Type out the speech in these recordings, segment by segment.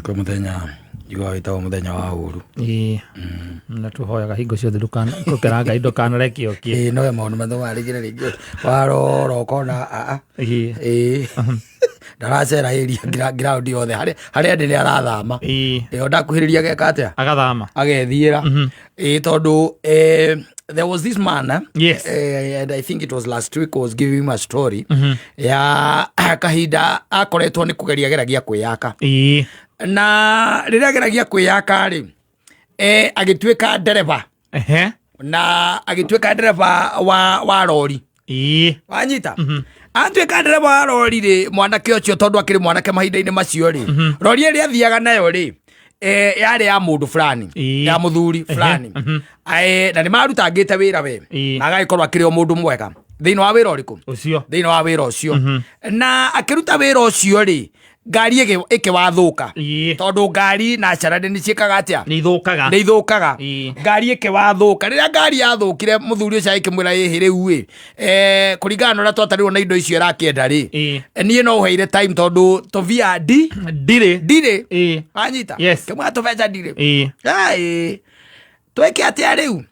Kwĩ mũthenya njiguaga wĩtagwo mũthenya wa ũru. Ĩĩ. Na tũhoyaga hingo ciothe ndũkana Ngai ndũkanareke ũkie. Ĩĩ, nowe maũndũ matũ marĩngĩ na rĩngĩ warora ũkona aa. Ĩĩ. Ĩĩ, ndaracera area ground yothe harĩa harĩa ndĩ nĩ arathama. Ĩĩ. Ĩyo ndakuhĩrĩria geka atĩa? Agathama. Agethiĩra. Ĩĩ, tondũ there was this man and I think it was last week, was giving him a story ya kahinda akoretwo nĩ kũgeria geragia kwĩyaka. Na rĩrĩa ageragia kwĩyaka rĩ, agĩtuĩka ndereba. Na agĩtuĩka ndereba wa rori. Wanyita? Atuĩka ndereba wa rori rĩ, mwanake ũcio, tondũ akĩrĩ mwanake mahinda-inĩ macio rĩ, rori ĩrĩa athiaga nayo rĩ, yarĩ ya mũndũ fulani, ya mũthuri fulani. Na nĩ marutangĩte wĩra we, na agagĩkorwo akĩrĩ o mũndũ mwega thĩinĩ wa wĩra ũrĩkũ? Ũcio. Thĩinĩ wa wĩra ũcio. Na akĩruta wĩra ũcio rĩ, ngari ĩkĩwathũka. Tondũ ngari na carani nĩ ciĩkaga atĩa? Nĩ ithũkaga. Nĩ ithũkaga. Ngari ĩkĩwathũka. Rĩrĩa ngari yathũkire, mũthuri ũcio agĩkĩmwĩra, ĩhĩ rĩu ĩ, kũringana na ũrĩa twatarirwo na indo icio ĩrakĩenda rĩ, niĩ no ũheire time tondũ tũbia ndi Ndirĩ. Ndirĩ. Wanyita? Yes. Kĩmwĩra tũbeca ndirĩ. Ĩĩ. Ai, twĩke atĩa rĩu?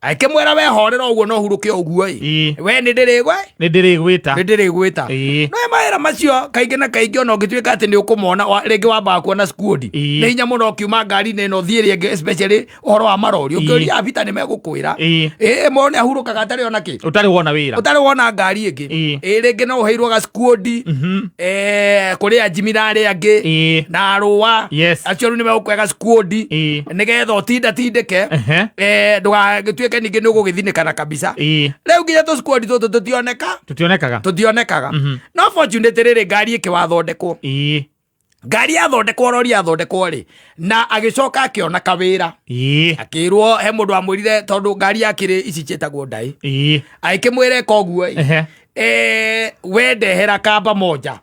Akĩmwĩra, we horera ũguo, no hurũke ũguo ĩ. We nĩ ndĩrĩgwe Nĩ ndĩrĩgwĩta. Nĩ ndĩrĩgwĩta. No mawĩra macio kaingĩ na kaingĩ, ona ũngĩtuĩka atĩ nĩ ũkũmona, rĩngĩ wambaga kuona squad. Nĩ hinya mũno ũkiuma ngari-inĩ ĩno ũthiĩ ĩrĩa ĩngĩ, especially ũhoro wa marori. Ũngĩũria abita nĩ megũkwĩra. Ĩĩ, mũndũ nĩ ahurũkaga atarĩ ona kĩ. Ũtarĩ wona wĩra. Ũtarĩ wona ngari ĩngĩ. Ĩĩ, rĩngĩ no ũheirwo ga squad kũrĩ anjimi na arĩa angĩ na arũa. Acio rĩu nĩ megũkũhe ga squad nĩgetha ũtinda tindĩke, ndũgagĩtuĩke ningĩ nĩ ũgũgĩthinĩkana kabisa. Rĩu nginya tũ squad tũtũ tũtioneka. Tũtionekaga. Tũtionekaga. No fortunately rĩrĩ, ngari ĩkĩwathondekwo. Ngari yathondekwo, rori yathondekwo rĩ, na agĩcoka akĩona kawĩra. Akĩrwo he mũndũ wamwĩrire, tondũ ngari yakĩrĩ ici ciĩtagwo ndaĩ, agĩkĩmwĩra ĩka ũguo ĩ, we ndehera kamba moja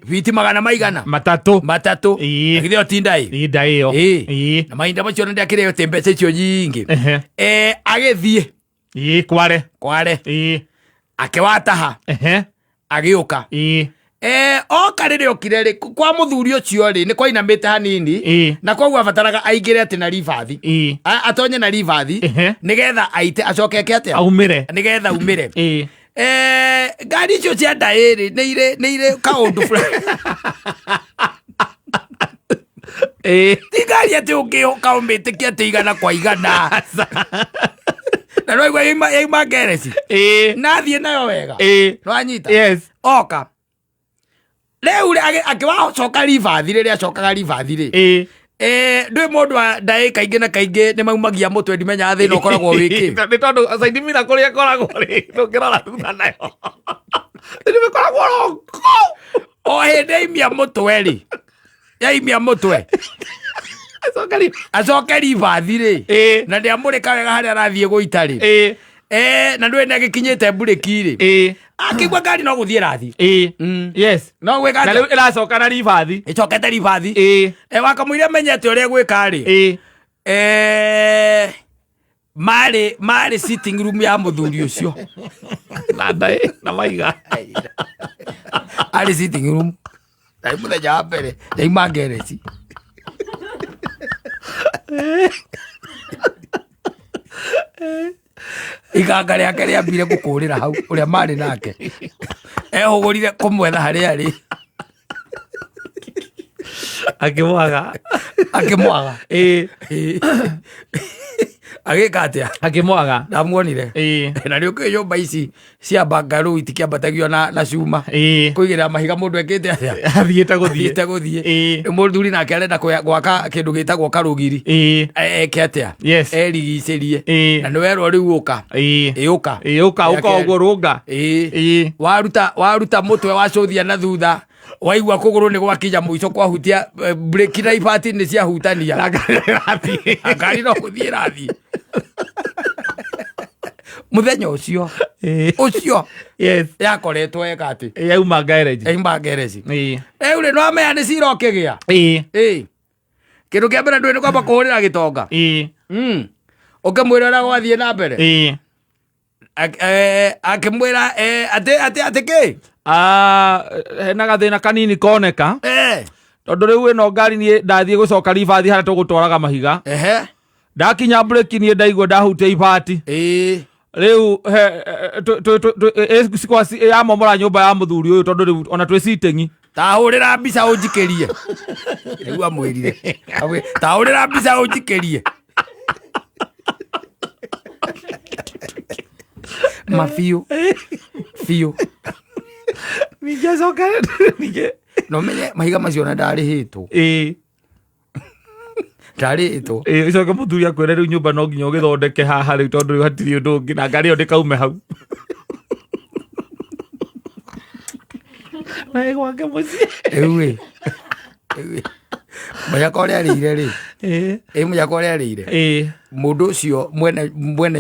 biti magana maigana? 3. 3. Githĩ ĩyo ti ndaĩ? Ĩĩ, ndaĩ ĩyo. Na mahinda macio nĩ ndakĩrĩ atĩ mbeca icio nyingĩ. Agĩthiĩ Kware. Kware. Akĩwataha. Agĩũka. Oka, rĩrĩa okire rĩ, kwa mũthuri ũcio rĩ, nĩ kwainamĩte hanini. Na koguo abataraga aingĩre atĩ na ribathi. Atonye na ribathi nĩgetha aite, acoke eke atĩa? Aumĩre. Nĩgetha aumĩre. Ngari icio cia ndaĩ rĩ, nĩ irĩ kaũndũ fulani. Ti ngari atĩ ũngĩũka ũmĩtĩkie atĩ 100%, na no igua yauma ngereci na athiĩ nayo wega. Nwanyita? Yes. Oka rĩu rĩ, akĩwacoka ribathi, rĩrĩa acokaga ribathi rĩ, ndwĩ mũndũ wa ndaĩ, kaingĩ na kaingĩ nĩ maumagia mũtwe, ndimenyaga thĩna ũkoragwo wĩkĩ. Nĩ tondũ saidimira kũrĩa ĩkoragwo rĩ, ndũngĩrora thutha nayo nĩ ĩkoragwo rongo. O hĩndĩ yaimia mũtwe rĩ, yaimia mũtwe Acoka rĩ. Acoke ribathi rĩ, na ndĩamũrĩka wega harĩa arathiĩ gũita rĩ, na ndũĩ nĩ agĩkinyĩte mburĩki rĩ, akĩigua ngari no gũthiĩ ĩrathiĩ. No gwĩka Na atĩa? rĩu ĩracoka na ribathi. Ĩcokete ribathi. Wakamũira menyete ũrĩa gwĩka rĩ, marĩ sitting room ya mũthuri ũcio. Na ndaĩ na maiga. Arĩ sitting room, ndarĩ mũthenya wa mbere ndaima ngereci. Iganga rĩake rĩambire gũkũrĩra hau ũrĩa marĩ nake ehũgũrire kũmwetha harĩa arĩ. Akĩmwaga. Akĩmwaga. Agĩka atĩa? Akĩmwaga. Ndamuonire. Na nĩ ũkĩũĩ nyũmba ici cia bangarũ itikĩambatagio na cuma, kũigĩrĩra mahiga, mũndũ ekĩte atĩa? Athiĩte gũthiĩ. Athiĩte gũthiĩ. Mũthuri nake arenda gwaka kĩndũ gĩtagwo karũgiri. Eke atĩa? Erigicĩrie. Na nĩ werwo rĩu ũka. Ĩ, ũka. Ĩĩ, ũka ũka ũguo rũnga. Waruta mũtwe, wacũthia na thutha, waigua kũgũrũ nĩ gwakinya mũico kwahutia breki na ibati nĩ ciahutania. Na ngari ĩrathiĩ. Ngari no gũthiĩ ĩrathiĩ mũthenya ũcio ũcio. Yakoretwo eka atĩ Yauma garage. Yauma ngereci. Rĩu rĩ, no amenya nĩ cira ũkĩgĩa. Ĩĩ, kĩndũ kĩa mbere ndũĩ nĩ kwamba kũhũrĩra gĩtonga. Ũkĩmwĩra ũrĩa gwathiĩ na mbere. Akĩmwĩra atĩ kĩ? Ah, hena gathĩna kanini koneka. Tondũ rĩu ĩno ngari niĩ ndathiĩ gũcoka ribathi harĩa tũgũtwaraga mahiga. Ehe. Ndakinya breki niĩ ndaigua ndahutia ibati. Ĩĩ. Rĩu he yamomora nyũmba ya mũthuri ũyũ, tondũ rĩu ona twĩ sitting. Tahũrĩra mbica ũnjikĩrie. Rĩu amwĩrire, tahũrĩra mbica ũnjikĩrie ma biũ biũ. Ningĩ acoka ningĩ. No menye mahiga macio na ndarĩhĩtwo. Ndarĩhĩtwo. Ĩĩ, ũcoke mũthuri akwĩre rĩu nyũmba no nginya ũgĩthondeke haha rĩu, tondũ rĩu hatirĩ ũndũ ũngĩ na ngari ĩyo ndĩkaume hau na ĩ gwake mũciĩ. Rĩu ĩ, rĩu ĩ, mũnyaka ũrĩa arĩire rĩ, ĩ mũnyaka ũrĩa arĩire, mũndũ ũcio mwene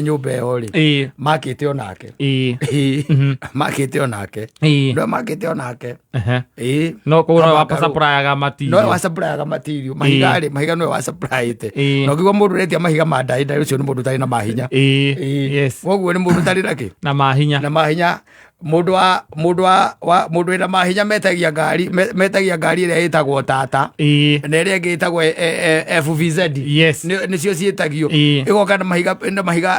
nyũmba ĩyo rĩ, makĩte onake. Ĩĩ, makĩte onake. No makĩte onake. Ĩĩ. No koguo nowe Kaba wasupplyga nowe material. Wasupplyga material, mahiga rĩ, mahiga nowe wasupplyĩte. Na ũkĩigua mũndũ ũretia mahiga ma ndaĩ ndaĩ, ũcio nĩ mũndũ ũtarĩ na mahinya. Koguo nĩ mũndũ ũtarĩ na kĩ? Na mahinya. Na mahinya. Mũndũ wa mũndũ wa wa mũndũ wĩna mahinya metagia ngari, metagia ngari ĩrĩa ĩtagwo Tata na ĩrĩa ĩngĩ ĩtagwo FVZ. Nĩcio ciĩtagio. Ĩgoka na mahiga,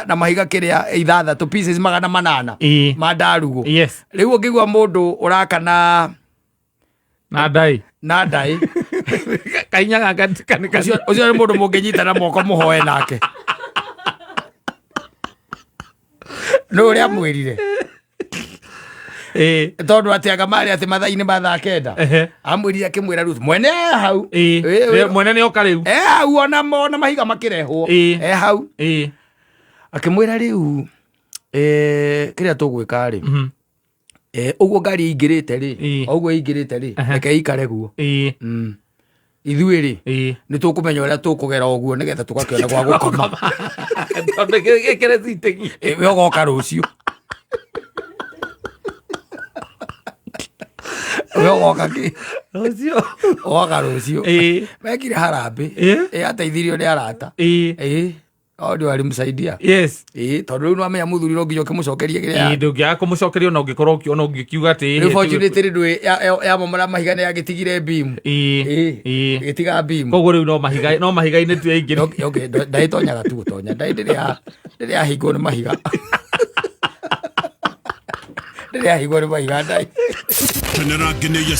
na mahiga kĩrĩa 6 pieces 800 ma ndarugũ. Rĩu ũngĩigua mũndũ ũraka na Na ndai. Na ndaĩ. Kahinya gaka nĩ Ũcio nĩ mũndũ mũngĩnyita na moko mũhoe nake nĩ ũrĩa amwĩrire. Tondũ atĩ anga marĩ atĩ mathaa-inĩ ma thaa 9. Amwĩrire, akĩmwĩra Ruth mwene e hau. Mwene nĩ oka rĩu. E hau ona mahiga makĩrehwo. E hau. Akĩmwĩra rĩu, kĩrĩa tũgwĩka rĩ, ũguo ngari ĩingĩrĩte rĩ, o ũguo ĩingĩrĩte rĩ, reke ĩikare guo. Ithuĩ rĩ, nĩ tũkũmenya ũrĩa tũkũgera ũguo nĩgetha tũgakĩona gwa gũkoma. Tondũ ĩkĩre sitting. We ũgoka rũciũ, we ũgoka kĩ? Rũciũ. Ũgoka rũciũ. Mekire harambĩ. Ĩ ateithirio nĩ arata. Ĩ o ndio alimsaidia. Ĩ tondũ rĩu nĩwamenya mũthuri no nginya ũkĩmũcokerie kĩrĩa. Ndũngĩaga kũmũcokeria ona ũngĩkorwo ona ũngĩkiuga atĩ Rĩu fortunately ndũĩ yamomora mahiga nĩ yagĩtigire beam. Ĩgĩtiga beam. Koguo rĩu no mahiga, no mahiga-inĩ tu yaingĩrire. Okay, ndaĩtonyaga tu gũtonya ndaĩ ndĩrĩ yahingwo nĩ mahiga, ndĩrĩ yahingwo nĩ mahiga ndaĩ. Kenera ngeneia.